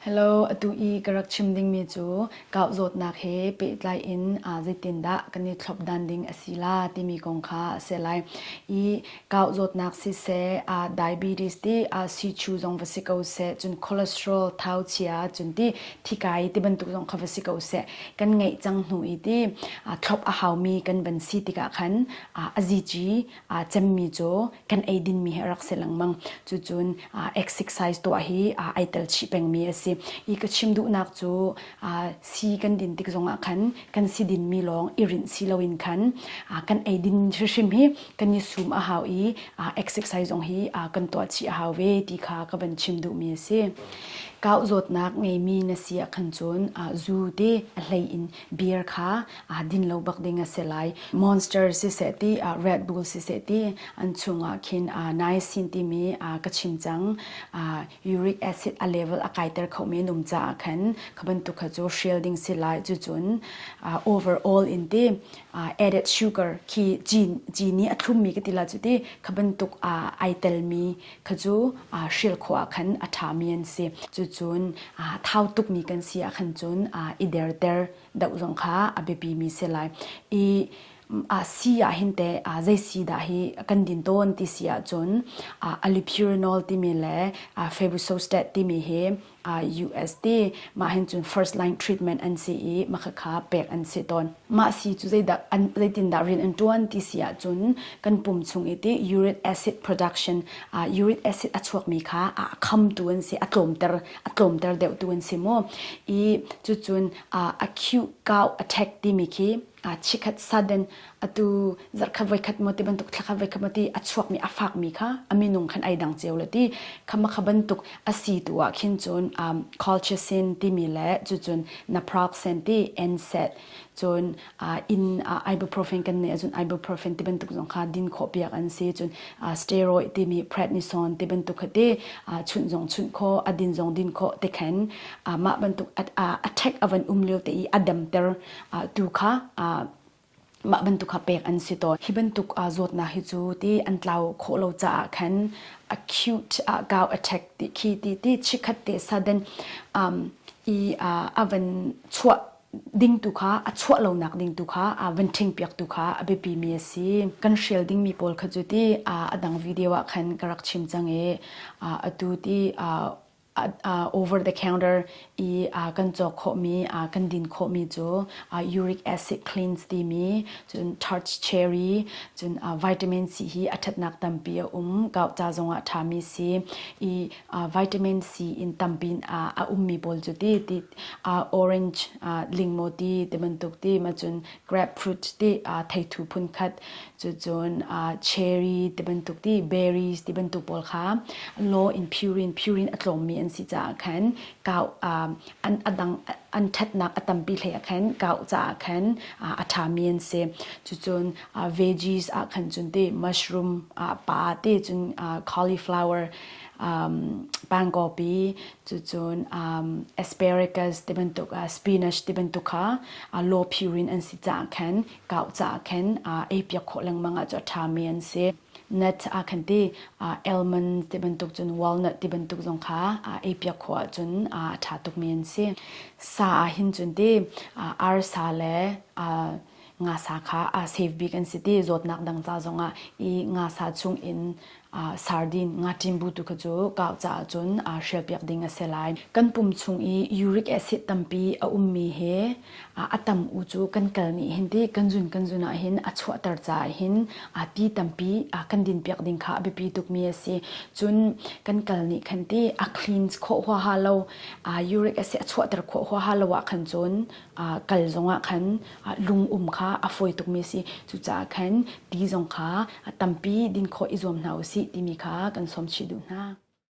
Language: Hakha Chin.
Hello, atu i ka rak chim dingmi cu kau zawtnak he pehtlai in zeitindah kan i thlop dan ding a si la timi kong kha a si lai. I kau zawtnak siseh, diabetes ti sichu zong va si ko seh, cun cholesterol, thauchia, cun ti thikai ti bantuk zong kha va si ko seh, kan ngeih cang hnu i ti thlop a haumi kan van si tikah khan a zici cemmi cu kan eidinmi hi a rak si lengmang. Cucun exercise tuah hi ai tel chih pengmi a si. I ka chim duhnak cu si kan din tik zongah khan kan si dinmi lawng i rinh si loin khan kan eidin hrimhrim hi kan i sum a hau i exercise zong hi kan tuah chih a hau ve ti kha ka van chim duhmi a si. Kau zawtnak ngeimi na si ah khan cun zu te a hlei in beer kha din lo bak ding a si lai. Monster siseh ti Red Bull siseh ti an chungah khin niacin timi ka chim cang. Uric acid a level a kaiter khomi an um caah khan kha bantuk kha cu hrial ding si lai. Cucun overall in ti added sugar khi cini a thlummi ka ti la cu ti kha bantuk ai telmi kha cu hrial khawh ah khan a ṭhami an si. Cucun thau tukmi kan si ah khan cun i derter doh zong kha a biapimi si lai. I a si ah hin teh zei si dah hi kan din tawn ti si ahcun allopurinol timi le febuxostat timi hi US ti mah hin cun first line treatment an si i mah khakha pek an si tawn. Mah si cu zeidah an zeitindah rian an ṭuan ti si ahcun kan pum chung i ti uric acid production uric acid a chuakmi kha a khamtu an si a tlawmter a tlawmter deuhtu an si mu. I cucun acute gout attack timi khi chikkhat sudden atu zarhkhat voikhat maw ti bantuk thlakhat voikhat maw ti a chuakmi a fakmi kha a minung khan ai dang cio le ti khama kha bantuk a si tu ah khin cun um, colchicine timi le cucun naproxen ti NSAID cun in ibuprofen kan neih ahcun ibuprofen ti bantuk zong kha din khawh piak an si cun steroid timi prednisone ti bantuk kha ti chunh zong chunh khawh a din zong din khawh te khan mah bantuk attack a van um lio te i a damter tu kha mah bantuk kha pek an si tawn. Hi bantuk zawtnak hi cu ti an tlau khawh lo caah khan acute gout attack ti khi ti ti chikkhat te sudden um, i a van chuah ding tu kha a chuah lonak ding tu kha a van ṭhing piak tu kha a biapi mi a si. Kan hrial ding mi pawl kha cu ti a dang video ah khan ka rak chim cang i atu ti over the counter i kan cawk khawhmi kan din khawhmi cu uric acid cleanse timi cun tart cherry cun vitamin C hi a ṭhatnak tampi a um gout ca zongah a ṭhami si i vitamin C in tampi a ummi pawl cu ti ti orange lingmaw ti ti bantuk ti ma cun grapefruit ti theithu phunkhat cucun cherry ti bantuk ti berries ti bantuk pawl kha low in purine purine a tlawmmi an si caah khan kau an adang an ṭhatnak a tampi hlei ah khan kau caah khan a ṭhami an si cucun veggies ah khan cun ti mushroom pa te cun cauliflower um, pangkawpi cucun um, asparagus ti bantuk uh, spinach ti bantuk kha uh, low purine an si caah khan kau caah khan uh, ei piak khawh lengmang ah cu a ṭhami an si nut ah khan ti uh, almond ti bantuk cun walnut ti bantuk zong kha uh, ei piak khawh ahcun uh, a ṭha tukmi an si sa ah hin cun ti uh, arsa le uh, ngasa kha a safe bik an si ti zawtnak dang ca zongah i ngasa chung in sardine ngaṭimbu tu kha cu kau caah cun hrialpiak ding a si lai. Kan pum chung i uric acid tampi a ummi he a tam u cu kan kal nih hin ti kan zun kan zun ah hin a chuahter caah hin ti tampi kan dinpiak ding kha a biapi tukmi a si. Cun kan kal nih khan ti a cleanse khawh huaha lo uric acid a chuahter khawh huaha lo ah khan cun kal zongah khan lung um kha a fawi tukmi a si. Cucaah khan ti zong kha tampi din khawh i zuam hna usih timi kha kan sawm chih duh hna.